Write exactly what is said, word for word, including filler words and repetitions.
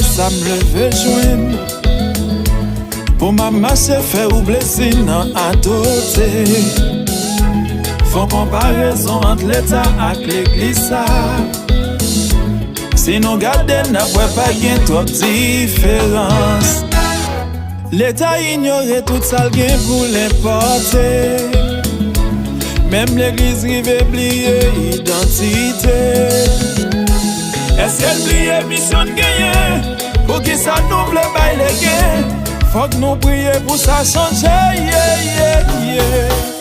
Sa m leve jwenn pou m ap mache fè ou plezi nan adote. Fè yon konparezon ant Leta ak legliz sa. Si nou gade n ap wè pa gen twòp diferans. Leta inyore tout sa l gen pou l enpòte. Menm legliz rive bliye idantite. Èske l bliye misyon n genyen? Poukisa nou vle bay lege? Fòk nou priye pou sa chanje, ye, ye, ye.